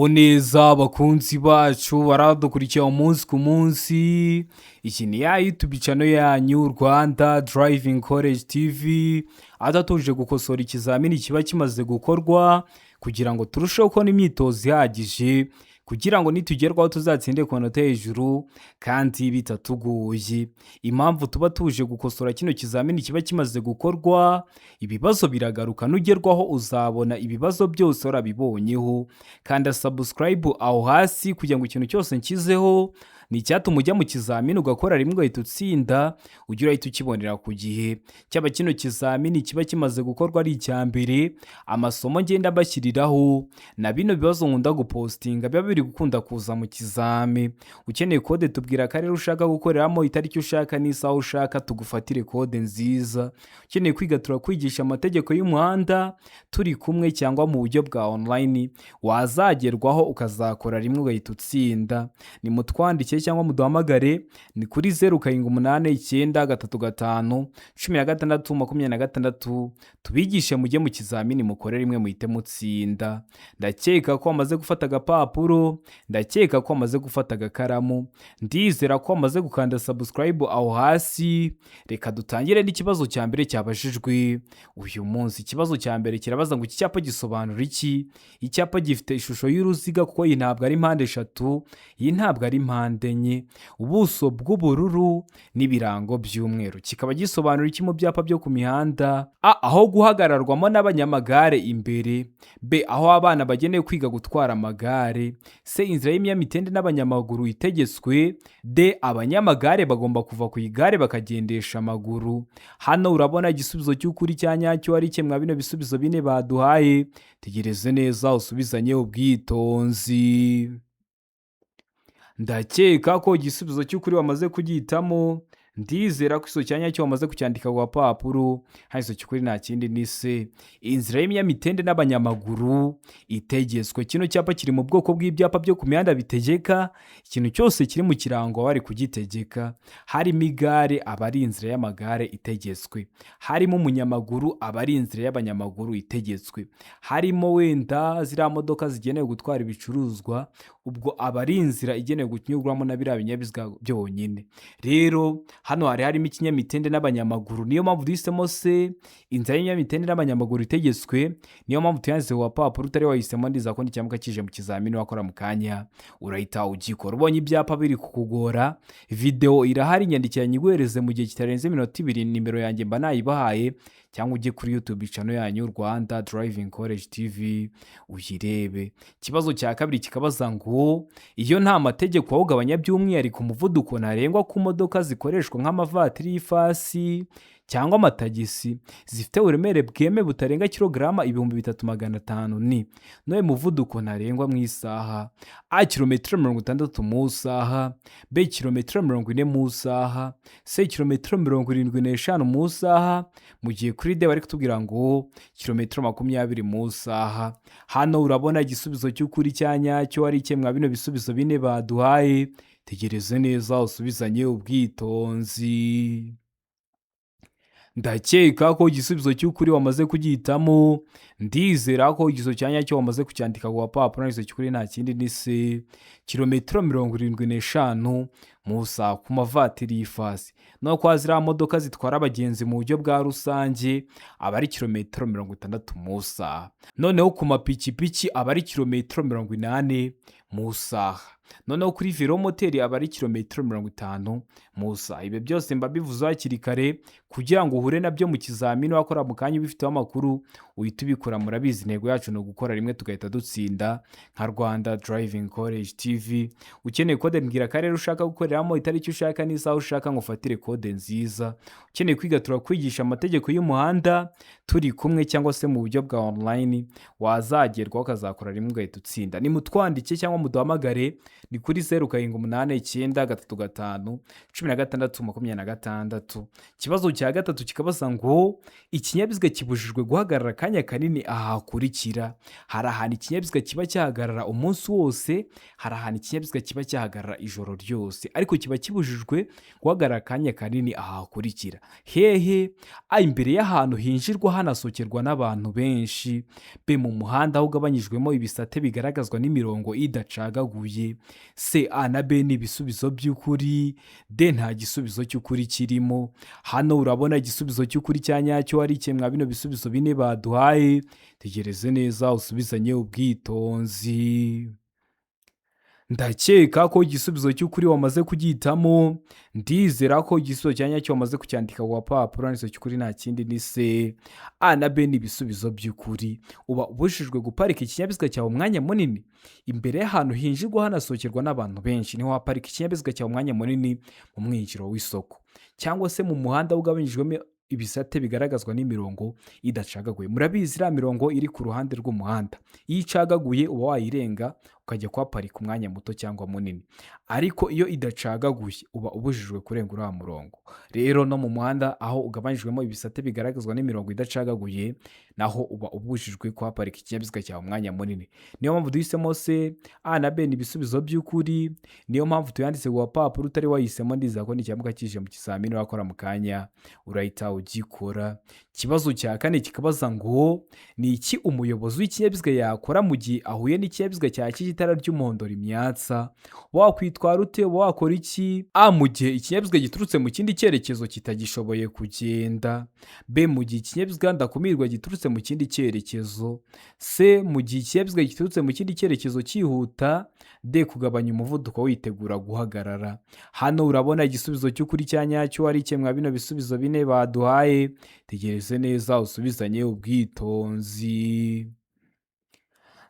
Muraho neza bakunzi bacu baradukurikiye umunsi ku munsi. Iki ni ya YouTube channel yanyu Rwanda Driving College TV, aho tuje gukosora ikizamini kiba kimaze gukorwa kugira ngo turusheho kubona imyitozo ihagije, kugira ngo nitugerwaho tuzatsinde ku manota hejuru kandi bitatugoye. Impamvu tuba tuje gukosora kino kizamini kiba kimaze gukorwa, ibibazo biragaruka, nugerwaho uzabona ibibazo byose warabibonyeho. Kanda subscribe aho hasi kugira ngo ikintu cyose nshyizeho ni icyatuma ujya mu kizamini ugakora rimwe ugahita utsinda, ujye urahita ukibonera ku gihe. Cyaba kino kizamini kiba kimaze gukorwa ari icya mbere, amasomo ngenda mbashyiriraho na bino bibazo nkunda gupostinga biba biri gukunda kuza mu kizami. Ukeneye kode, tubwira akarere ushaka gukoreramo, itariki ushaka n'isaha ushaka, tugufatire kode nziza. Ukeneye kwiga, turakwigisha amategeko y'umuhanda turi kumwe cyangwa mu buryo bwa online, wazagerwaho ukazakora rimwe ugahita utsinda. Nimutwandike cyangwa muduhamagare, ni kuri 0789351626, tubigishe mujye mu kizamini mukore rimwe muhite mutsinda. Ndakeka ko wamaze gufata agapapuro, ndakeka ko wamaze gufata agakaramu, ndizera ko wamaze gukanda subscribe aho hasi. Reka dutangire n'ikibazo cya mbere cyabajijwe uyu munsi. Ikibazo cya mbere kirabaza ngo: iki cyapa gisobanura iki? Icyapa gifite ishusho y'uruziga, kuko iyi ntabwo ari mpande eshatu, iyi ntabwo ari mpande enye, ubuso bw'ubururu n'ibirango by'umweru, kikaba gisobanura iki mu byapa byo ku mihanda? A, aho guhagararwamo n'abanyamagare imbere; B, aho abana bagenewe kwiga gutwara amagare; C, inzira y'ibinyamitende n'abanyamaguru itegetswe; D, abanyamagare bagomba kuva ku igare bakagendesha amaguru. Hano urabona igisubizo cy'ukuri cya nyacyo ari kimwe bino bisubizo bine baduhaye. Tegereze neza usubizanye ubwitonzi. Ndakeka ko igisubizo cy'ukuri wamaze kugihitamo, ndizera ko igisubizo cya nyacyo wamaze kucyandika ku gapapuro. Hano igisubizo cy'ukuri nta kindi, ni C, inzira y'ibinyamitende n'abanyamaguru itegetswe. Kino cyapa kiri mu bwoko bw'ibyapa byo ku mihanda bitegeka. Ikintu cyose kiri mu kirango bari kugitegeka. Harimo igare, aba ari inzira y'amagare itegetswe; harimo umunyamaguru, aba ari inzira y'abanyamaguru itegetswe; harimo wenda ziriya modoka zigenewe gutwara ibicuruzwa, ubwo aba ari inzira igenewe kunyurwamo na biriya binyabiziga byonyine. Rero hano hari harimo ikinyamitende n'abanyamaguru, niyo mpamvu duhisemo C, inzira y'ibinyamitende n'abanyamaguru itegetswe. Niyo mpamvu tuyanditse ku gapapuro. Utari wahisemo, ndiza ko n'icyambuka kije mu kizamini wakora mu kanya urahita ugikora. Ubonye ibyapa biri kukugora, videwo irahari, nyandikira nyiguhereze mu gihe kitarenze iminota 2, nimero yanjye mba nayibahaye, cyangwa ujye kuri YouTube channel yanyu Rwanda Driving College TV uyirebe. Ikibazo cya kabiri kikabaza ngo: iyo nta mategeko awugabanya by'umwihariko umuvuduko ntarengwa ku modoka zikoreshwa nk'amavatiri y'ifasi cyangwa amatagisi zifite uburemere bwemewe butarenga kilogarama 3500, ni n'uwo muvuduko ntarengwa mu isaha? A, kilometero 60 mu isaha; B, kilometero 40 mu isaha; C, kilometero 75 mu isaha; mu gihe kuri D bari kutubwira ngo kilometero 20 mu isaha. Hano urabona igisubizo cy'ukuri cya nyacyo ari mwa bino bisubizo bine baduhaye. Tegereze neza usubizanye ubwitonzi. Ndakeka ko igisubizo cy'ukuri wamaze kugihitamo, ndizera ko igisubizo cya nyacyo wamaze kucyandika ku gapapuro. Igisubizo cy'ukuri nta kindi, ni C, kilometero 75 mu isaha ku mavatiri y'ifasi. No kwa ziriya modoka zitwara abagenzi mu buryo bwa rusange aba ari kilometero 60 mu isaha. Noneho ku mapikipiki aba ari kilometero 80 mu isaha. Noneho kuri velomoteri aba ari kilometero 50 mu isaha. Ibyo byose mba bivuze hakiri kare kugira ngo uhure nabyo mu kizamini wakora mu kanya ubifiteho amakuru, uhita ubikora. Murabizi, intego yacu ni ugukora rimwe tugahita dutsinda nka Rwanda Driving College TV. Ukeneye kode, mbwira akarere ushaka gukoreramo, itariki ushaka n'isaha ushaka ngo ufatire kode nziza. Ukeneye kwiga, turakwigisha amategeko y'umuhanda turi kumwe cyangwa se mu buryo bwa online, wazagerwaho ukazakora rimwe ugahita utsinda. Nimutwandike cyangwa muduhamagare, ni kuri 0789351626. Ikibazo cya gatatu kikabaza ngo: ikinyabiziga kibujijwe guhagarara akanya kanini aha hakurikira. Hari ahantu ikinyabiziga kiba cyahagarara umunsi wose, hari ahantu ikinyabiziga kiba cyahagarara ijoro ryose, ariko Ariko kiba kibujijwe guhagarara akanya kanini aha hakurikira: hehe? A, imbere y'ahantu hinjirwa hanasohokerwa n'abantu benshi; B, mu muhanda aho ugabanyijwemo ibisate bigaragazwa n'imirongo idacagaguye; C, A na B ni ibisubizo by'ukuri; D, nta gisubizo cy'ukuri kirimo. Hano urabona igisubizo cy'ukuri cya nyacyo ari kimwe bino bisubizo bine baduhaye. Tegereze neza, usubizanye ubwitonzi. Ndakeka ko igisubizo cy'ukuri wamaze kugihitamo. Ndizera ko igisubizo cya nyacyo wamaze kucyandika ku gapapuro. Igisubizo cy'ukuri nta kindi, ni C. A na B ni ibisubizo by'ukuri. Uba ubujijwe guparika ikinyabiziga cyawe umwanya munini imbere y'ahantu hinjirwa hanasohokerwa n'abantu benshi. Niho waparika ikinyabiziga cyawe umwanya munini mu mwinjiro w'isoko cyangwa se mu muhanda ugabanyijwemo ibisate bigaragazwa n'imirongo idacagaguye. Murabizi, iriya mirongo iri ku ruhande rw'umuhanda, iyo icagaguye uba wayirenga ukajya kuhaparika umwanya muto cyangwa munini, ariko iyo idacagaguye uba ubujijwe kurenga uriya murongo. Rero no mu muhanda aho ugabanyijwemo ibisate bigaragazwa n'imirongo idacagaguye, naho uba ubujijwe kuhaparika ikinyabiziga cyawe umwanya munini. Niyo mpamvu duhisemo C. A na B ni ibisubizo by'ukuri, niyo mpamvu tuyanditse ku gapapuro. Utari wahisemo, ndizera ko nicyamuka kije mu kizamini urakora mu kanya urahita ugikora. Ikibazo cya kane kikabaza ngo: ni iki umuyobozi w'ikinyabiziga yakora mu gihe ahuye n'ikinyabiziga cyakije itara ry'umuhondo rimyatsa? Wakwitwara ute? Wakora iki? A, mu gihe ikinyabiziga giturutse mu kindi cyerekezo kitagishoboye kugenda; B, mu gihe ikinyabiziga ndakumirwa giturutse mu kindi cyerekezo; C, mu gihe ikinyabiziga giturutse mu kindi cyerekezo cyihuta; D, kugabanya umuvuduko witegura guhagarara. Hano urabona igisubizo cy'ukuri cya nyacyo ari kimwe bino bisubizo bine baduhaye. Tegereze neza, usubizanye ubwitonzi.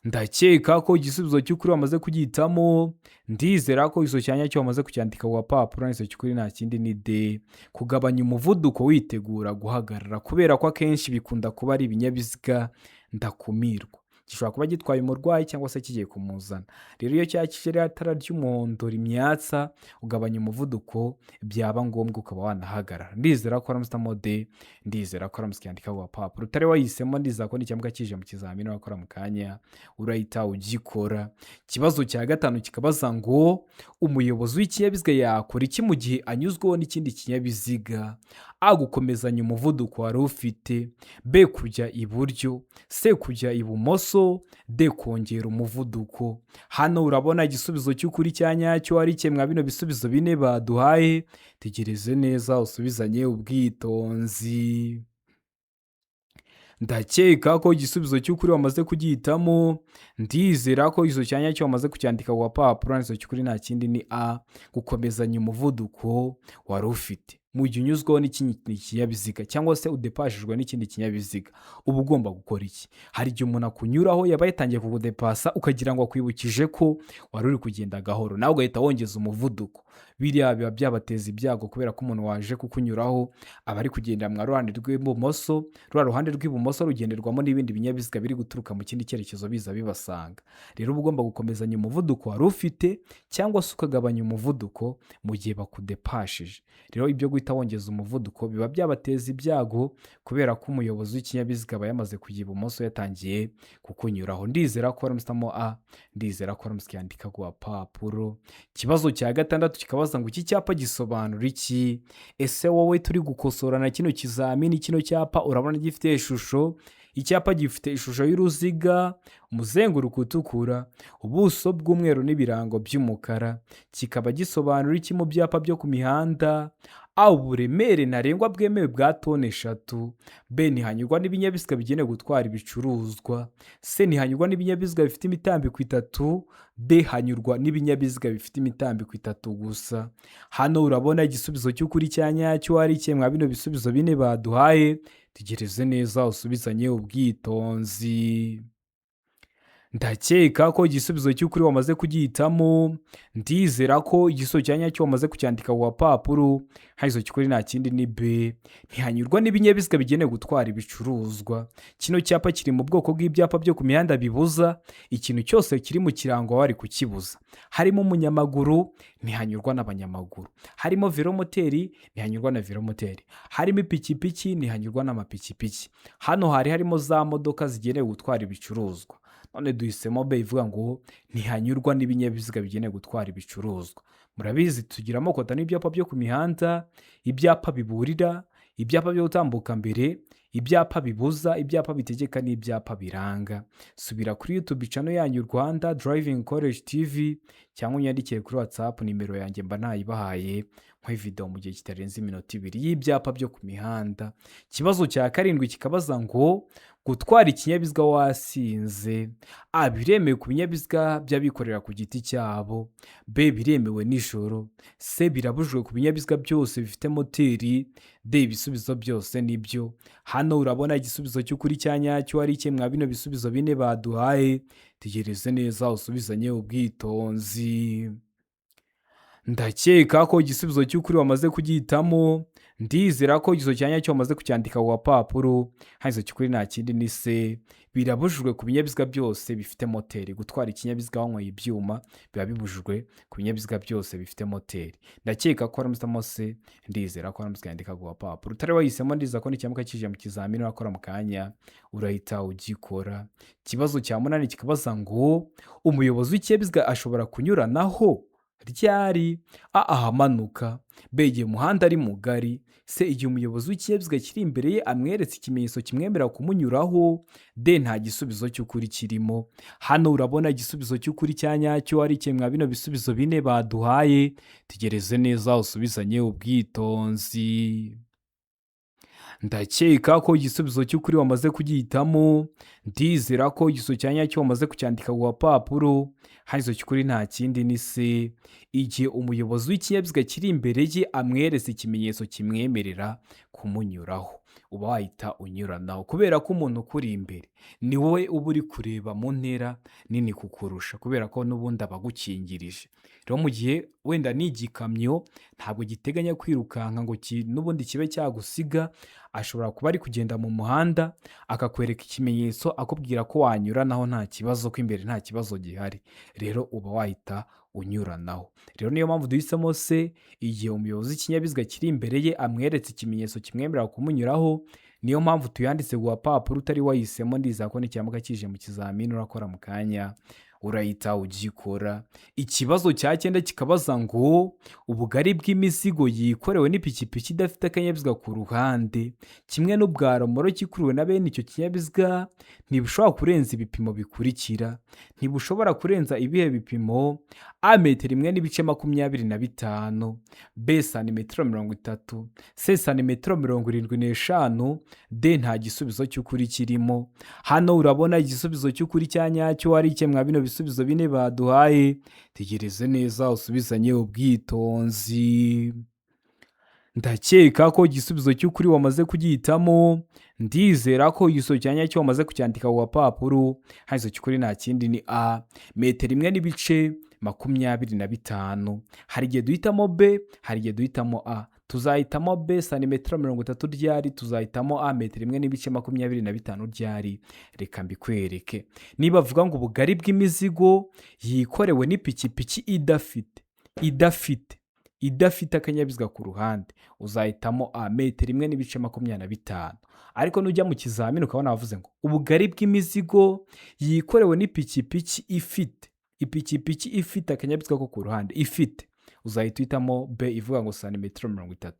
Ndakeka ko igisubizo cy'ukuri wamaze kugihitamo. Ndizera ko igisubizo cya nyacyo wamaze kucyandika ku gapapuro. Igisubizo cy'ukuri nta kindi, ni D, kugabanya umuvuduko witegura guhagarara, kubera ko akenshi bikunda kuba ari ibinyabiziga ndakumirwa, gishobora kuba gitwaye umurwayi cyangwa se kigiye kumuzana. Rero iyo cyakije ririya tara ry'umuhondo rimyatsa, ugabanya umuvuduko, byaba ngombwa ukaba wanahagarara. Ndizera ko waramutse D, ndizera ko waramutse ucyandika ku gapapuro. Utari wahisemo, ndizera ko nicyamuka kije mu kizamini wakora mu kanya urahita ugikora. Ikibazo cya gatanu kikabaza ngo: umuyobozi w'ikinyabiziga yakora iki mu gihe anyuzweho n'ikindi kinyabiziga? A, gukomezanya umuvuduko wari ufite; B, kujya iburyo; C, kujya ibumoso; D, kongera umuvuduko. Hano urabona igisubizo cy'ukuri cya nyacyo ari kimwe bino bisubizo bine baduhaye. Tegereze neza, usubizanye ubwitonzi. Ndakeka ko igisubizo cy'ukuri wamaze kugihitamo. Ndizera ko igisubizo cya nyacyo wamaze kucyandika ku gapapuro. Igisubizo cy'ukuri nta kindi, ni A, gukomezanya umuvuduko wari ufite. Mu gihe unyuzweho n'ikindi kinyabiziga cyangwa se udepashijwe n'ikindi kinyabiziga, uba ugomba gukora iki? Hari igihe umuntu akunyuraho, yaba yatangiye kugudepasa, ukagira ngo akwibukije ko wari uri kugenda gahoro, nawe ugahita wongeza umuvuduko. Biriya biba byabateza ibyago, kubera ko umuntu waje kukunyuraho aba ari kugendera mu ruhande rw'ibumoso. Ruriya ruhande rw'ibumoso rugenderwamo n'ibindi binyabiziga biri guturuka mu kindi cyerekezo biza bibasanga. Rero uba ugomba gukomezanya umuvuduko wari ufite cyangwa se ukagabanya umuvuduko mu gihe bakudepashije. Rero ibyo guhita wongeza umuvuduko biba byabateza ibyago, kubera ko umuyobozi w'ikinyabiziga aba yamaze kujya ibumoso, yatangiye kukunyuraho. Ndizera ko waramutse A, ndizera ko waramutse yandika ku gapapuro. Ikibazo cya gatandatu kikabaza ngo: iki cyapa gisobanura iki? Ese wowe turi gukosorana kino kizamini, kino cyapa urabona gifite ishusho? Icyapa gifite ishusho y'uruziga, umuzenguruko utukura, ubuso bw'umweru n'ibirango by'umukara. Kikaba gisobanura iki mu byapa byo ku mihanda? A, uburemere ntarengwa bwemewe bwa toni 3; B, ntihanyurwa n'ibinyabiziga bigenewe gutwara ibicuruzwa; C, ntihanyurwa n'ibinyabiziga bifite imitambiko itatu; D, hanyurwa n'ibinyabiziga bifite imitambiko itatu gusa. Hano urabona igisubizo cy'ukuri cya nyacyo ari kimwe bino bisubizo bine baduhaye. Tegereze neza, usubizanye ubwitonzi. Ndakeka ko igisubizo cy'ukuri wamaze kugihitamo. Ndizera ko igisubizo cya nyacyo wamaze kucyandika ku gapapuro. Igisubizo cy'ukuri nta kindi, ni B, ntihanyurwa n'ibinyabiziga bigenewe gutwara ibicuruzwa. Kino cyapa kiri mu bwoko bw'ibyapa byo ku mihanda bibuza ikintu cyose kiri mu kirango bari kukibuza. Harimo umunyamaguru, ntihanyurwa n'abanyamaguru; harimo velomoteri, ntihanyurwa na velomoteri; harimo ipikipiki, ntihanyurwa n'amapikipiki. Hano hari harimo za modoka zigenewe gutwara ibicuruzwa. None duhisemo B ivuga ngo ntihanyurwa n'ibinyabiziga bigenewe gutwara ibicuruzwa. Murabizi, tugira amoko atanu y'ibyapa byo ku mihanda: ibyapa biburira, ibyapa byo gutambuka mbere, ibyapa bibuza, ibyapa bitegeka n'ibyapa biranga. Subira kuri YouTube channel yanyu Rwanda Driving College TV, cyangwa unyandikire kuri WhatsApp, nimero yanjye mba nayibahaye, nkwe video mu gihe kitarenze iminota 2 y'ibyapa byo ku mihanda. Ikibazo cya karindwi kikabaza ngo gutwara ikinyabiziga wasinze: A, biremewe ku binyabiziga by'abikorera ku giti cyabo; B, biremewe nijoro; C, birabujijwe ku binyabiziga byose bifite moteri; D, ibisubizo byose nibyo. Hano urabona igisubizo cy'ukuri cya nyacyo ari iki mwa bino bisubizo bine baduhaye? Tegereze neza, usubizanye ubwitonzi. Ndakeka ko igisubizo cy'ukuri wamaze kugihitamo. Ndizera ko igisubizo cya nyacyo wamaze kucyandika ku gapapuro. Hano cy'ukuri nta kindi ni C, birabujijwe ku binyabiziga byose bifite moteri. Gutwara ikinyabiziga wanyweye ibyuma biba bibujijwe ku binyabiziga byose bifite moteri. Ndakeka ko waramusemo C, ndizera ko waramutse yandika ku gapapuro. Utari wahisemo, ndizera ko nicyamuka kije mu kizamini urakora mu kanya urahita ugikora. Ikibazo cya munani kikabaza ngo umuyobozi w'ikinyabiziga ashobora kunyuranaho ryari? A, ahamanuka; B, igihe umuhanda ari mugari; C, igihe umuyobozi w'ikinyabiziga kiri imbere ye amweretse ikimenyetso kimwemerera kumunyuraho; D, nta gisubizo cy'ukuri kirimo. Hano urabona igisubizo cy'ukuri cya nyacyo ari kimwe mwa bino bisubizo bine baduhaye. Tegereze neza, usubizanye ubwitonzi. Ndakeka ko igisubizo cy'ukuri wamaze kugihitamo. Ndizera ko igisubizo cya nyacyo wamaze kucyandika ku gapapuro. Hano igisubizo cy'ukuri nta kindi ni C, igihe umuyobozi w'ikinyabiziga kiri imbere ye amweretse ikimenyetso kimwemerera kumunyuraho, uba wahita unyuranaho, kubera ko umuntu ukuri imbere ni wowe uba uri kureba mu ntera nini kukurusha, kubera ko n'ubundi aba agukingirije. Rero mu gihe wenda ni igikamyo, ntabwo giteganya kwirukanka ngo n'ubundi kibe cyagusiga. Ashobora kuba ari kugenda mu muhanda akakwereka ikimenyetso akubwira ko wanyuranaho nta kibazo, ko imbere nta kibazo gihari, rero uba wahita unyuranaho. Rero niyo mpamvu duhisemo C, igihe umuyobozi w'ikinyabiziga kiri imbere ye amweretse ikimenyetso kimwemerera kumunyuraho. Niyo mpamvu tuyanditse ku gapapuro. Utari wahisemo, ndizera ko nicyamuka kije mu kizamini urakora mu kanya urahita ugikora. Ikibazo cya cyenda kikabaza ngo ubugari bw'imizigo yikorewe n'ipikipiki idafite akanyabiziga ku ruhande kimwe n'ubwa romoroki ikuruwe na bene icyo kinyabiziga ntibushobora kurenza ibipimo bikurikira. Ntibushobora kurenza ibihe bipimo? A, metero 1.25; B, santimetero 30; C, santimetero 75; D, nta gisubizo cy'ukuri kirimo. Hano urabona igisubizo cy'ukuri cya nyacyo ari iki mwa bino bisubizo bine baduhaye? Tegereze neza, usubizanye ubwitonzi. Ndakeka ko igisubizo cy'ukuri wamaze kugihitamo. Ndizera ko igisubizo cya nyacyo wamaze kucyandika ku gapapuro. Hano igisubizo cy'ukuri nta kindi ni A, metero 1.25. Hari igihe duhitamo B, hari igihe duhitamo A. Tuzahitamo B santimetero 30 ryari? Tuzahitamo A metero 1.25 ryari? Reka mbikwereke. Niba bavuga ngo ubugari bw'imizigo yikorewe n'ipikipiki idafite akanyabiziga ku ruhande, uzahitamo A, metero 1.25. Ariko nujya mu kizamini ukabona bavuze ngo ubugari bw'imizigo yikorewe n'ipikipiki ifite ipikipiki ifite akanyabiziga ko ku ruhande ifite, uzahita uhitamo B ivuga ngo santimetero 30.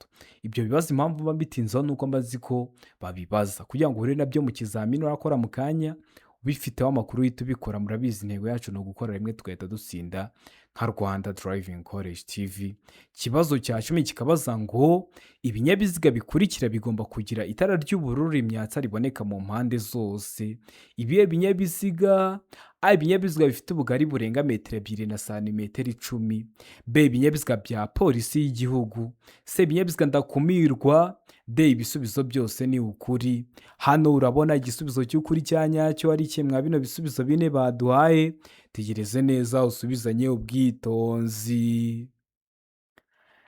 Ibyo bibazo, impamvu mba mbitinzeho ni uko mba nzi ko babibaza, kugira ngo uhure nabyo mu kizamini urakora mu kanya ubifiteho amakuru, uhita ubikora. Murabizi, intego yacu ni ugukora rimwe tugahita dutsinda nka Rwanda Driving College TV. Ikibazo cya 10 kikabaza ngo ibinyabiziga bikurikira bigomba kugira itara ry'ubururu rimyatsa riboneka mu mpande zose. Ibihe binyabiziga? A, ibinyabiziga bifite ubugari burenga metero 2 na santimetero 10; B, ibinyabiziga bya polisi y'igihugu; C, ibinyabiziga ndakumirwa; D, ibisubizo byose ni ukuri. Hano urabona igisubizo cy'ukuri cya nyacyo ari kimwe mwa bino bisubizo bine baduhaye. Tegereze neza, usubizanye ubwitonzi.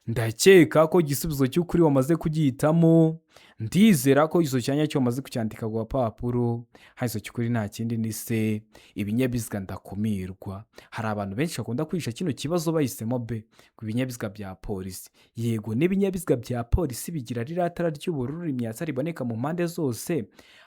Ndakeka ko igisubizo cy'ukuri wamaze kugihitamo. Ndizera ko igisubizo cya nyacyo wamaze kucyandika ku gapapuro. Hano igisubizo cy'ukuri nta kindi ni C, ibinyabiziga ndakumirwa. Hari abantu benshi bakunda kwihisha kino kibazo bahisemo B ku binyabiziga bya polisi. Yego, n'ibinyabiziga bya polisi bigira ririya tara ry'ubururu rimyatsa riboneka mu mpande zose.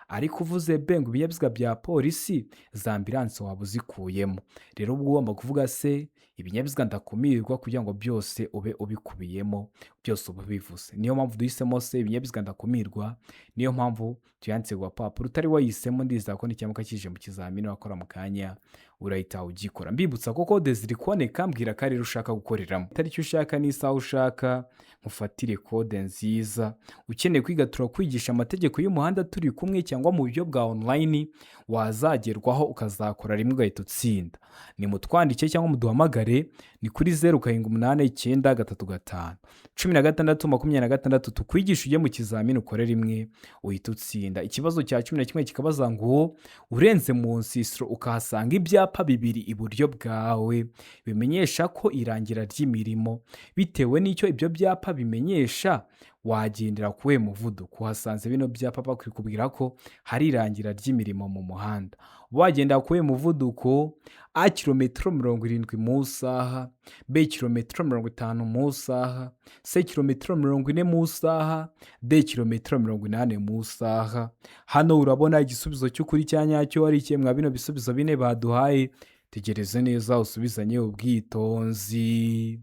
Ariko uvuze B ngo ibinyabiziga bya polisi, za ambulance waba uzikuyemo. Rero uba ugomba kuvuga C, ibinyabiziga ndakumirwa, kugira ngo byose ube ubikubiyemo, byose uba ubivuze. Niyo mpamvu duhisemo C, ibinyabiziga ndakumirwa. Niyo mpamvu tuyanditse ku gapapuro. Utari wayihisemo, ndizera ko nikiramuka kije mu kizamini wakora mu kanya urahita ugikora. Mbibutsa ko kode ziri kuboneka. Mbwira akarere ushaka gukoreramo, itariki ushaka n'isaha ushaka, nkufatire kode nziza. Ukeneye kwiga, turakwigisha amategeko y'umuhanda turi kumwe cyangwa mu buryo bwa online, wazagerwaho ukazakora rimwe ugahita utsinda. Ni mutwandike cyangwa muduhamagare, ni kuri 0789351626, tukwigisha ujye mu kizamini ukore rimwe uhita utsinda. Ikibazo cya 11 kikabaza ngo: urenze mu nsisiro ukahasanga ibyapa bibiri iburyo bwawe bimenyesha ko irangira ry'imirimo, bitewe n'icyo ibyo byapa bimenyesha wagendera ku wuhe muvuduko? Uhasanze bino byapa bakikubwira ko hari irangira ry'imirimo mu muhanda, wagendera ku wuhe muvuduko? A, kilometero 70 mu isaha; B, kilometero 50 mu isaha; C, kilometero 40 mu isaha; D, kilometero 80 mu isaha. Hano urabona igisubizo cy'ukuri cya nyacyo ari ikihe mwa bino bisubizo bine baduhaye? Tegereze neza usubizanye ubwitonzi.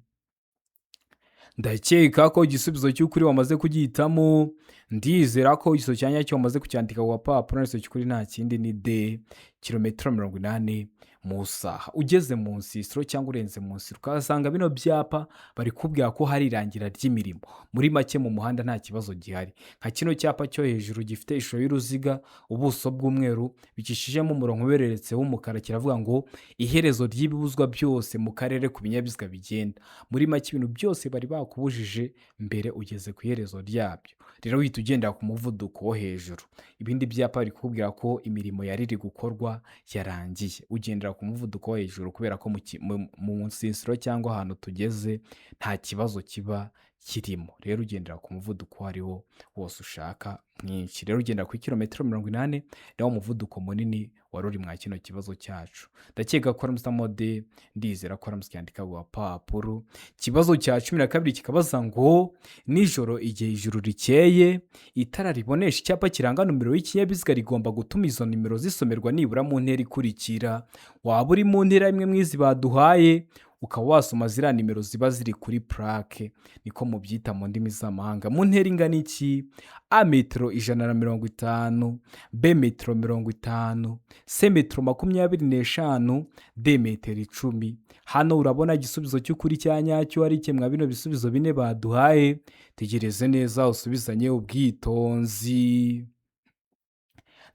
Ndakeka ko igisubizo cy'ukuri wamaze kugihitamo. Ndizera ko igisubizo cya nyacyo wamaze kucyandika ku gapapuro. Igisubizo cy'ukuri nta kindi, ni D, kilometero 80 mu isaha. Ugeze mu nsisiro cyangwa urenze mu nsisiro ukahasanga bino byapa bari kubwira ko hari irangira ry'imirimo, muri make mu muhanda nta kibazo gihari. Nka kino cyapa cyo hejuru gifite ishusho y'uruziga, ubuso bw'umweru, bicishijemo umurongo ubereretse w'umukara, kiravuga ngo iherezo ry'ibibuzwa byose mu karere ku binyabiziga bigenda. Muri make ibintu byose bari bakubujije mbere ugeze ku iherezo ryabyo, rero uhita ugendera ku muvuduko wo hejuru. Ibindi byapa bari kukubwira ko imirimo yari iri gukorwa yarangiye, ugendera ku muvuduko wo hejuru kubera ko mu nsisiro cyangwa ahantu tugeze nta kibazo kiba kirimo. Rero ugendera ku muvuduko uwo ari wo wose ushaka mwinshi. Rero ugendera kuri kilometero 80, niwo muvuduko munini wari uri mwa kino kibazo cyacu. Ndakeka ko ari mode, ndizera ko ari cyandika ku gapapuro. Ikibazo cya 12 kikabaza ngo: nijoro igihe ijuru rikeye, itara ribonesha icyapa kiranga nomero y'ikinyabiziga rigomba gutuma izo nimero zisomerwa nibura mu ntera ikurikira. Waba uri mu ntera imwe mu izi baduhaye, ukaba wasoma ziriya nimero ziba ziri kuri plaque, niko mubyita mu ndimi z'amahanga, mu ntera ingana iki? A, metero 150; B, metero 50; C, metero 25; D, metero 10. Hano urabona igisubizo cy'ukuri cya nyacyo ari mwa bino bisubizo bine baduhaye. Tegereze neza usubizanye ubwitonzi.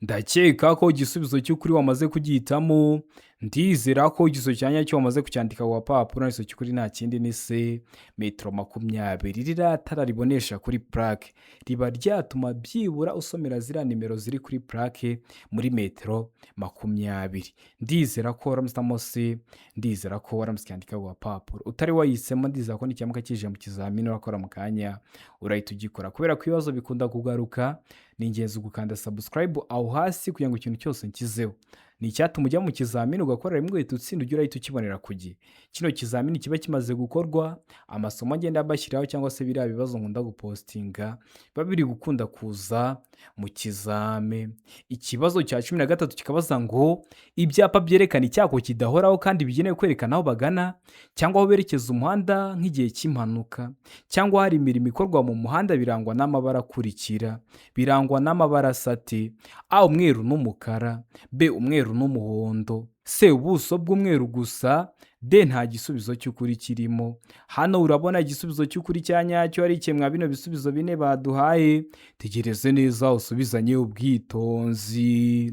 Ndakeka ko igisubizo cy'ukuri wamaze kugihitamo. Ndizera ko igisubizo cya nyacyo wamaze kucyandika ku gapapuro. Igisubizo cy'ukuri nta kindi, ni C, metero 20. Ririya tara ribonesha kuri plaque riba ryatuma byibura usomera ziriya nimero ziri kuri plaque muri metero 20. Ndizera ko waramusitamo C, ndizera ko waramutse ucyandika ku gapapuro. Utari wayihisemo, ndizera ko nikiramuka kije mu kizamini urakora mu kanya urahita ugikora. Kubera ko ibibazo bikunda kugaruka, ni ingenzi gukanda subscribe aho hasi kugira ngo ikintu cyose nkizeho ni icyatuma ujya mu kizamini ugakora rimwe ugahita utsinda, ujye urahita ukibonera ku gihe. Kino kizamini kiba kimaze gukorwa, amasomo agenda bashyiraho cyangwa se biriya bibazo nkunda gupostinga biba biri gukunda kuza mu kizame. Ikibazo cya 13 kikabaza ngo: ibyapa byerekana icyago kidahoraho kandi bigenewe kwerekana aho bagana cyangwa aho berekeza umuhanda nk'igihe cy'impanuka cyangwa hari imirimo ikorwa mu muhanda birangwa n'amabara akurikira. Birangwa n'amabara asa ate? A, umweru n'umukara; B, umweru n'umuhondo; C, ubuso bw'umweru gusa; D, nta gisubizo cy'ukuri kirimo. Hano urabona igisubizo cy'ukuri cya nyacyo ari mwa bino bisubizo bine baduhaye. Tegereze neza usubizanye ubwitonzi.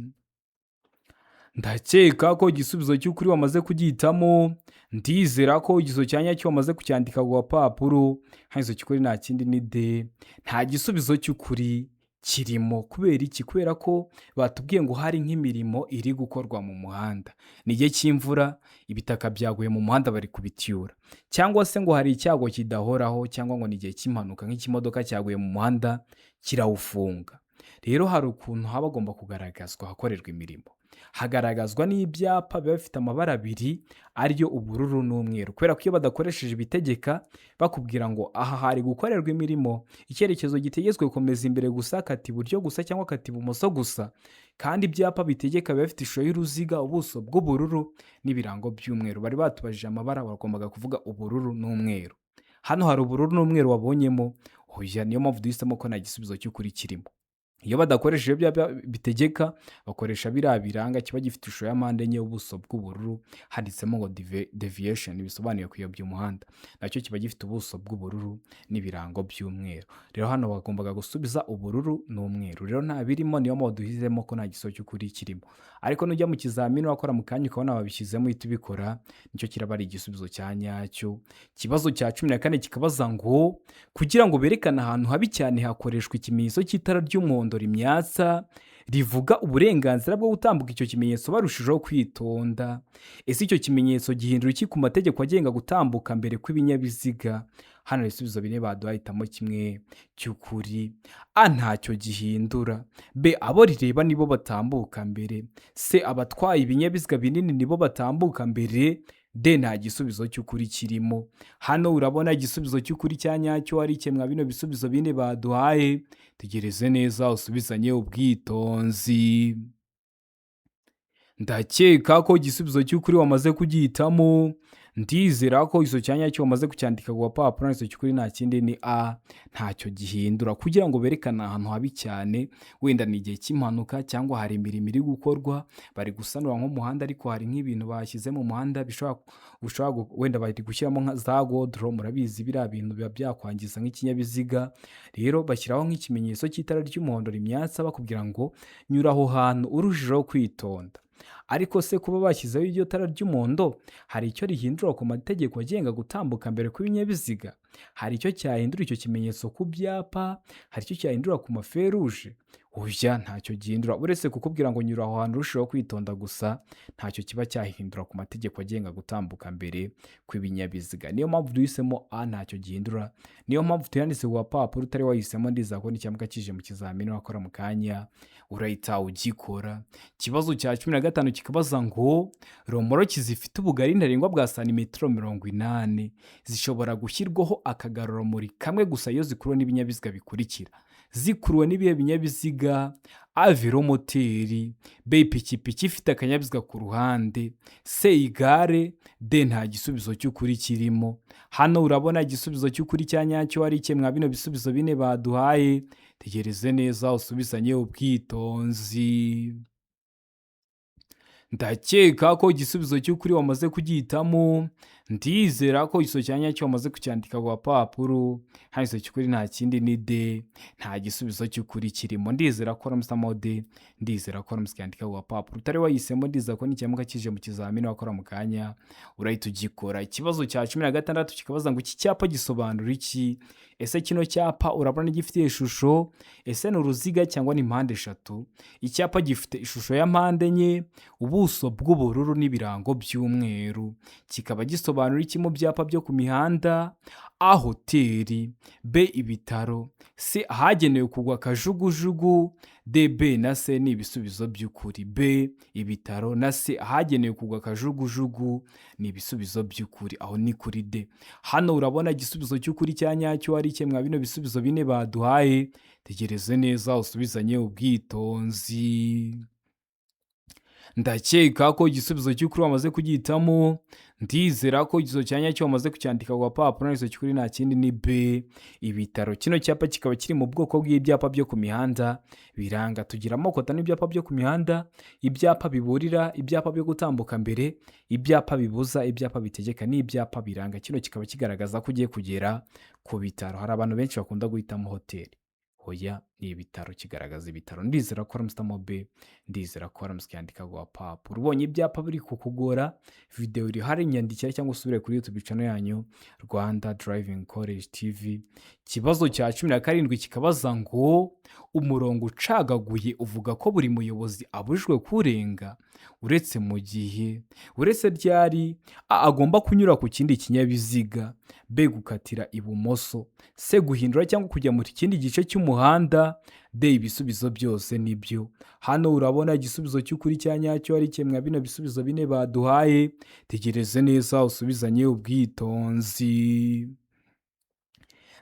Ndakeka ko igisubizo cy'ukuri wamaze kugihitamo. Ndizera ko igisubizo cya nyacyo wamaze kucyandika ku gapapuro. Hano igisubizo cy'ukuri nta kindi, ni D, nta gisubizo cy'ukuri kirimo. Kubera iki? Kubera ko batubwiye ngo hari nk'imirimo iri gukorwa mu muhanda, ni igihe cy'imvura, ibitaka byaguye mu muhanda bari kubitiyura, cyangwa se ngo hari icyago kidahoraho, cyangwa ngo ni igihe cy'impanuka nk'ikimodoka cyaguye mu muhanda kirawufunga. Rero hari ukuntu haba hagomba kugaragazwa ahakorerwa imirimo. Hagaragazwa n'ibyapa biba bifite amabara abiri, ariyo ubururu n'umweru. Kubera ko iyo badakoresheje ibitegeka, bakubwira ngo aha hari gukorerwa imirimo, icyerekezo gitegetswe gukomeza imbere gusa, kata iburyo gusa cyangwa kata ibumoso gusa. Kandi ibyapa bitegeka biba bifite ishusho y'uruziga, ubuso bw'ubururu n'ibirango by'umweru. Bari batubajije amabara, bagombaga kuvuga ubururu n'umweru. Hano hari ubururu n'umweru wabonyemo? Oya. Niyo mpamvu duhisemo ko nta gisubizo cy'ukuri kirimo. Iyo badakoresheje ibyapa bitegeka, bakoresha biriya biranga, kiba gifite ishusho ya mpande enye, ubuso bw'ubururu, handitsemo ngo deviation, bisobanuye kuyobya umuhanda. Nacyo kiba gifite ubuso bw'ubururu n'ibirango by'umweru. Rero hano bagombaga gusubiza ubururu n'umweru, rero nta birimo. Niyo mpamvu duhisemo ko nta gisubizo cy'ukuri kirimo. Ariko nujya mu kizamini wakora mu kanya ukabona babishyizemo, uhita ubikora, nicyo kiraba ari igisubizo cya nyacyo. Ikibazo cya 14 kikabaza ngo kugira ngo berekane ahantu habi cyane hakoreshwa ikimenyetso cy'itara ry'umuhondo rimyatsa rivuga uburenganzira bwo gutambuka icyo kimenyetso barushijeho kwitonda. Ese icyo kimenyetso gihindura iki ku mategeko agenga gutambuka mbere kw'ibinyabiziga? Hano ibisubizo bine baduha, hitamo kimwe cy'ukuri. A, ntacyo gihindura. B, abo rireba nibo batambuka mbere. C, abatwaye ibinyabiziga binini nibo batambuka mbere. D, nta gisubizo cy'ukuri kirimo. Hano urabona igisubizo cy'ukuri cya nyacyo ari ikemwa bino bisubizo bine baduhaye? Tegereze neza usubizanye ubwitonzi. Ndakeka ko igisubizo cy'ukuri wamaze kugihitamo. Ndizera ko icyo cya nyacyo wamaze kucyandika ku gapapuro. Icyo cy'ukuri nta kindi ni A, ntacyo gihindura. Kugira ngo berekane ahantu habi cyane, wenda ni igihe cy'impanuka cyangwa hari imirimo iri gukorwa, bari gusanura nk'umuhanda, ariko hari nk'ibintu bashyize mu muhanda bishobora ushobora wenda bari gushyiramo nka za godoro. Murabizi, biriya bintu biba byakwangiza nk'ikinyabiziga. Rero bashyiraho nk'ikimenyetso cy'itara ry'umuhondo rimyatsa, bakubwira ngo nyura aho hantu urushijeho kwitonda. Ariko se kuba bashyizeho iryo tara ry'umuhondo hari icyo rihindura ku mategeko agenga gutambuka mbere kw'ibinyabiziga? Hari icyo cyahindura icyo kimenyetso ku byapa? Hari icyo cyahindura ku maferuje? Oya, ntacyo gihindura, uretse kukubwira ngo nyura aho hantu urushaho kwitonda gusa. Ntacyo kiba cyahindura ku mategeko agenga gutambuka mbere kw'ibinyabiziga. Niyo mpamvu duhisemo A, ntacyo gihindura. Niyo mpamvu tuyanditse ku gapapuro. Utari wahisemo, ndizera ko nicyamuka kije mu kizamini wakora mu kanya urahita ugikora. Ikibazo cya 15 kikabaza ngo romoroki zifite ubugari ntarengwa bwa santimetero 80 zishobora gushyirwaho akagarurarumuri kamwe gusa iyo zikuruwe n'ibinyabiziga bikurikira. Zikuruwe n'ibihe binyabiziga? A, velomoteri. B, ipikipiki ifite akanyabiziga ku ruhande. C, igare. D, nta gisubizo cy'ukuri kirimo. Hano urabona igisubizo cy'ukuri cya nyacyo ari mwa bino bisubizo bine baduhaye? Tegereze neza usubizanye ubwitonzi. Ndakeka ko igisubizo cy'ukuri wamaze kugihitamo. Ndizera ko igisubizo cya nyacyo wamaze kucyandika ku gapapuro. Hano igisubizo cy'ukuri nta kindi ni D, nta gisubizo cy'ukuri kirimo. Ndizera ko waramusamo D, ndizera ko waramutse ucyandika ku gapapuro. Utari wahisemo, ndizera ko nicyamuka kije mu kizamini wakora mu kanya urahita ugikora. Ikibazo cya 16 kikabaza ngo iki cyapa gisobanura iki? Ese kino cyapa urabona gifite ishusho? Ese ni uruziga cyangwa ni mpande eshatu? Icyapa gifite ishusho ya mpande enye, ubuso bw'ubururu n'ibirango by'umweru, kikaba gisobanura iki mu byapa byo ku mihanda? A, hoteli. B, ibitaro. C, ahagenewe kugwa kajugujugu. D, B na C ni ibisubizo by'ukuri. B, ibitaro, na C, ahagenewe kugwa kajugujugu, ni ibisubizo by'ukuri. Aho ni kuri D. Hano urabona igisubizo cy'ukuri cya nyacyo ari mwa bino bisubizo bine baduhaye? Tegereze neza usubizanye ubwitonzi. Ndakeka ko igisubizo cy'ukuri wamaze kugihitamo. Ndizera ko igisubizo cya nyacyo wamaze kucyandika ku gapapuro. Igisubizo cy'ukuri nta kindi ni B, ibitaro. Kino cyapa kikaba kiri mu bwoko bw'ibyapa byo ku mihanda biranga. Tugira amoko atanu y'ibyapa byo ku mihanda: ibyapa biburira, ibyapa byo gutambuka mbere, ibyapa bibuza, ibyapa bitegeka n'ibyapa biranga. Kino kikaba kigaragaza ko ugiye kugera ku bitaro. Hari abantu benshi bakunda guhitamo hoteli. Hoya, ni ibitaro, kigaragaza ibitaro. Ndizera ko waramusitamo B, ndizera ko waramutse ucyandika ku gapapuro. Ubonye ibyapa biri kukugora, videwo iri hari, inyandikira cyangwa usubire kuri YouTube channel yanyu Rwanda Driving College TV. Ikibazo cya 17 kikabaza ngo Umurongo ucagaguye uvuga ko buri muyobozi abujijwe kuwurenga uretse mu gihe, uretse ryari? A, agomba kunyura ku kindi kinyabiziga, B, gukatira ibumoso, C, guhindura cyangwa kujya mu kindi gice cy'umuhanda, D, ibisubizo byose nibyo. Hano urabona igisubizo cy'ukuri cya nyacyo ari kimwe bino bisubizo bine baduhaye. Tegereze neza usubizanye ubwitonzi.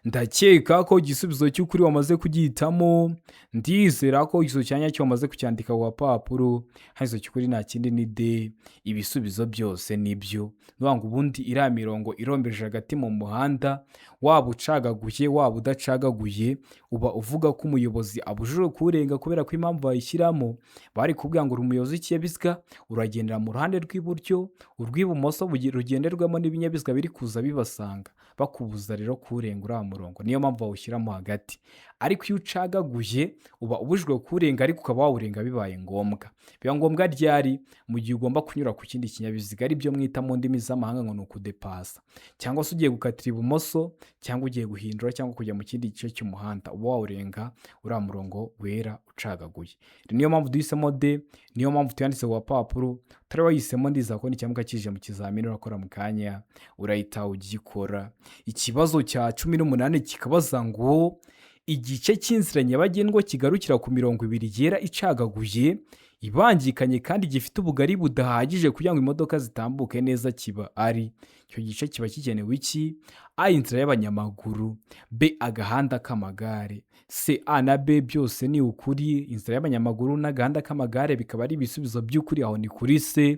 Ndakeka ko igisubizo cy'ukuri wamaze kugihitamo. Ndizera ko igisubizo cya nyacyo wamaze kucyandika ku gapapuro. Hano igisubizo cy'ukuri nta kindi ni D, ibisubizo byose nibyo. Ni ukuvuga ngo ubundi iriya mirongo irombeje hagati mu muhanda, waba ucagaguye waba udacagaguye, uba uvuga ko umuyobozi abujijwe kuwurenga, kubera ko impamvu bayishyiramo bari kubwira ngo uri umuyobozi w'ikinyabiziga, uragendera mu ruhande rw'iburyo, urw'ibumoso rugenderwamo n'ibinyabiziga biri kuza bibasanga, bakubuza rero kuwurenga uriya murongo. Niyo mpamvu bawushyiramo hagati. Ariko iyo ucagaguye uba ubujijwe kuwurenga, ariko ukaba wawurenga bibaye ngombwa. Biba ngombwa ryari? Mu gihe ugomba kunyura ku kindi kinyabiziga, aribyo mwita mu ndimi z'amahanga ngo ni ukudepasa, cyangwa se ugiye gukatira ibumoso, cyangwa ugiye guhindura cyangwa kujya mu kindi gice cy'umuhanda, uba wawurenga uriya murongo wera ucagaguye. Niyo mpamvu duhisemo D, niyo mpamvu tuyanditse ku gapapuro. Utari wayihisemo, ndizera ko nicyamuka kije mu kizamini urakora mu kanya urahita ugikora. Ikibazo cya 18 kikabaza ngo igice cy'inzira nyabagendwa kigarukira ku mirongo ibiri yera icagaguye ibangikanye kandi gifite ubugari budahagije kugira ngo imodoka zitambuke neza kiba ari, icyo gice kiba kigenewe iki? A, inzira y'abanyamaguru, B, agahanda k'amagare, C, A na B byose ni ukuri. Inzira y'abanyamaguru n'agahanda k'amagare bikaba ari ibisubizo by'ukuri, aho ni kuri C,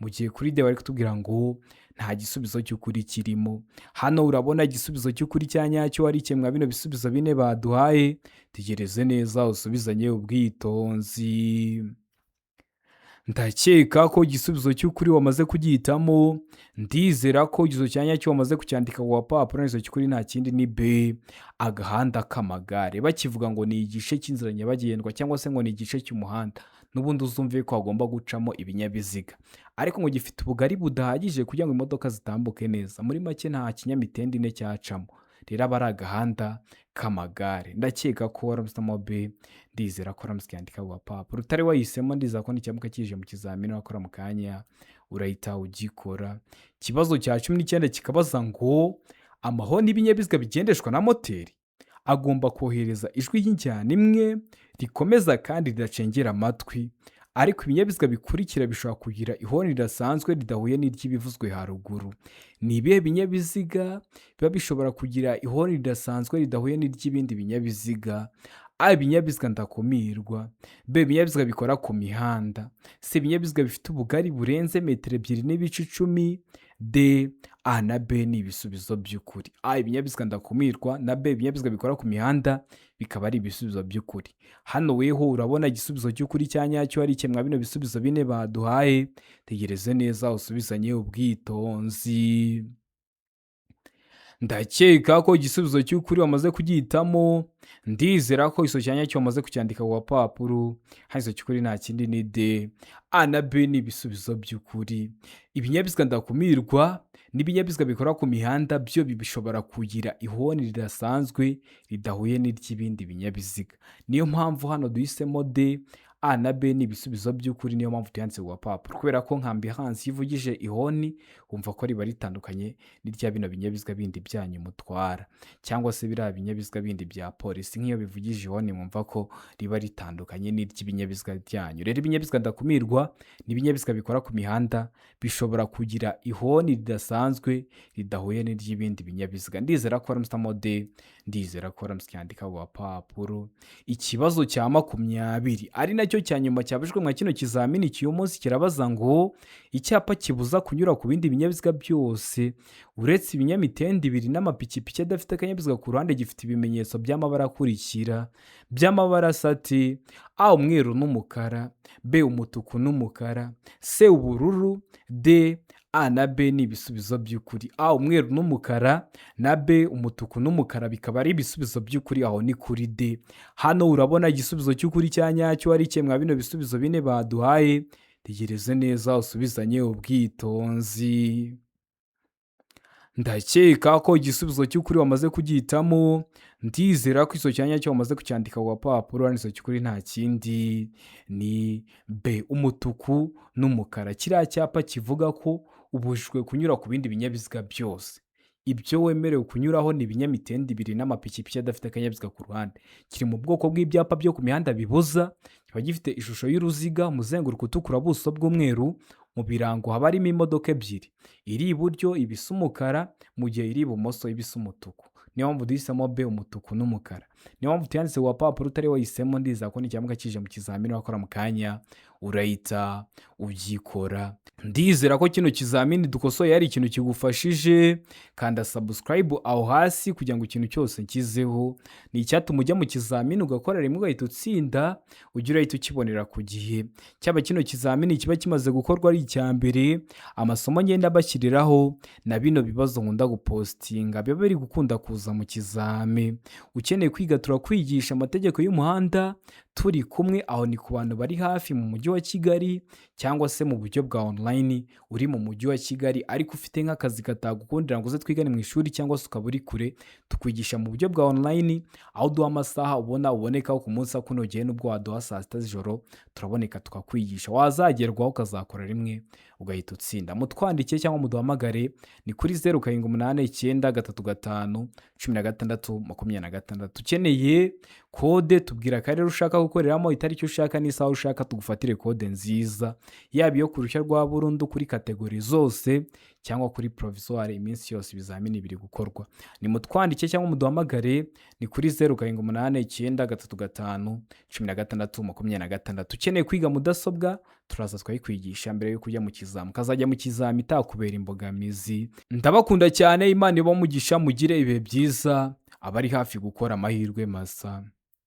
mu gihe kuri D bari kutubwira ngo nta gisubizo cy'ukuri kirimo. Hano urabona igisubizo cy'ukuri cya nyacyo ari kimwe bino bisubizo bine baduhaye. Tegereze neza usubizanye ubwitonzi. Ndakeka ko igisubizo cy'ukuri wamaze kugihitamo. Ndizera ko igisubizo cya nyacyo wamaze kucyandika ku gapapuro. Igisubizo cy'ukuri nta kindi ni B, agahanda k'amagare. Bakivuga ngo ni igice cy'inzira nyabagendwa cyangwa se ngo ni igice cy'umuhanda, n'ubundi uzumve ko hagomba gucamo ibinyabiziga, ariko ngo gifite ubugari budahagije kugira ngo imodoka zitambuke neza. Muri make nta kinyamitende ine cyacamo, rero aba ari agahanda k'amagare. Ndakeka ko warahisemo B, ndizera ko waramutse ukiyandika ku gapapuro. Utari wayihisemo, ndizera ko nicyamuka kije mu kizamini wakora mu kanya urahita ugikora. Ikibazo cya 19 kikabaza ngo amahoni y'ibinyabiziga bigendeshwa na moteri agomba kohereza ijwi ry'injyana imwe rikomeza kandi ridacengera amatwi, ariko ibinyabiziga bikurikira bishobora kugira ihoni ridasanzwe ridahuye n'iry'ibivuzwe haruguru. Ni ibihe binyabiziga biba bishobora kugira ihoni ridasanzwe ridahuye n'iry'ibindi binyabiziga? A, ibinyabiziga ndakumirwa, B, ibinyabiziga bikora ku mihanda, C, ibinyabiziga bifite ubugari burenze metero 2.10, D, A na B ni ibisubizo by'ukuri. A, ibinyabiziga ndakumirwa, na B, ibinyabiziga bikora ku mihanda, bikaba ari ibisubizo by'ukuri. Hano weho urabona igisubizo cy'ukuri cya nyacyo ari kimwe bino bisubizo bine baduhaye. Tegereze neza usubizanye ubwitonzi. Ndakeka ko igisubizo cy'ukuri wamaze kugihitamo. Ndizera ko igisubizo cya nyacyo wamaze kucyandika ku gapapuro. Hano igisubizo cy'ukuri nta kindi ni D, A na B ni ibisubizo by'ukuri. Ibinyabiziga ndakumirwa n'ibinyabiziga bikora ku mihanda byo bishobora kugira ihoni ridasanzwe ridahuye n'iry'ibindi binyabiziga. Niyo mpamvu hano duhisemo D. A na B ni ibisubizo by'ukuri, niyo mpamvu tuyanditse ku gapapuro, kubera ko nka ambulance iyo ivugije ihoni wumva ko riba ritandukanye n'irya bino binyabiziga bindi byanyu mutwara, cyangwa se biriya binyabiziga bindi bya polisi, nk'iyo bivugije ihoni mwumva ko riba ritandukanye n'iry'ibinyabiziga byanyu. Rero ibinyabiziga ndakumirwa n'ibinyabiziga bikora ku mihanda bishobora kugira ihoni ridasanzwe ridahuye n'iry'ibindi binyabiziga. Ndizera ko waramutse D, ndizera ko waramutse ukiyandika ku gapapuro. Ikibazo cya 20 ari nacyo cya nyuma cyabajijwe mwa kino kizamini cy'uyu munsi kirabaza ngo icyapa kibuza kunyura ku bindi binyabiziga byose uretse ibinyamitende ibiri n'amapikipiki adafite akanyabiziga ku ruhande gifite ibimenyetso by'amabara akurikira, by'amabara asa ati: A, umweru n'umukara, B, umutuku n'umukara, C, ubururu, D, A na B ni ibisubizo by'ukuri. A, umweru n'umukara, na B, umutuku n'umukara, bikaba ari ibisubizo by'ukuri, aho ni kuri D. Hano urabona igisubizo cy'ukuri cya nyacyo ari kimwe bino bisubizo bine baduhaye. Tegereze neza usubizanye ubwitonzi. Ndakeka ko igisubizo cy'ukuri wamaze kugihitamo. Ndizera ko icyo cyanya cyo wamaze kucyandika ku gapapuro. Hano cy'ukuri nta kindi ni B, umutuku n'umukara. Kiriya cyapa kivuga ko ubujijwe kunyura ku bindi binyabiziga byose, ibyo wemerewe kunyuraho ni ibinyamitende ibiri n'amapikipiki adafite akanyabiziga ku ruhande. Kiri mu bwoko bw'ibyapa byo ku mihanda bibuza. Kiba gifite ishusho y'uruziga, umuzenguruko utukura, ubuso bw'umweru. Mu birango haba harimo imodoka ebyiri, iri iburyo iba isa umukara, mu gihe iri ibumoso iba isa umutuku. Niyo mpamvu duhisemo B, umutuku n'umukara. Niyo mpamvu tuyanditse ku gapapuro. Utari wahisemo, ndizera ko nicyamuka kije mu kizamini wakora mu kanya urahita ubyikora. Ndizera ko kino kizamini dukosoye ari ikintu kigufashije. Kanda subscribe aho hasi kugira ngo ikintu cyose nshyizeho ni icyatuma ujya mu kizamini ugakora rimwe ugahita utsinda, ujye urahita ukibonera ku gihe. Cyaba kino kizamini kiba kimaze gukorwa ari icya mbere, amasomo ngenda bashyiriraho na bino bibazo nkunda gupostinga biba biri gukunda kuza mu kizami. Ukeneye kwiga, turakwigisha amategeko y'umuhanda turi kumwe. Aho ni ku bantu bari hafi mu Mujyi wa Kigali, cyangwa se mu buryo bwa online. Uri mu Mujyi wa Kigali ariko ufite nk'akazi katagukundira ngo uze twigane mu ishuri, cyangwa se ukaba uri kure, tukwigisha mu buryo bwa online, aho uduha amasaha ubona ubonekaho ku munsi akunogeye. N'ubwo waduha saa 6 z'ijoro, turaboneka tukakwigisha, wazagerwaho ukazakora rimwe ugahita utsinda. Mutwandikiye cyangwa muduhamagare, ni kuri 0789351626. Ukeneye kode, tubwira akarere ushaka gukoreramo, itariki ushaka n'isaha ushaka, tugufatire kode nziza, yaba iyo ku ruhushya rwa burundu kuri catégorie zose cyangwa kuri provisoire. Iminsi yose ibizamini biri gukorwa. Ni mutwandike cyangwa muduhamagare, ni kuri 0789351626. Ukeneye kwiga mudasobwa, turaza twayikwigisha mbere yo kujya mu kizami, ukazajya mu kizami itakubera imbogamizi. Ndabakunda cyane, Imana ibamugisha, mugire ibihe byiza, abari hafi gukora amahirwe masa.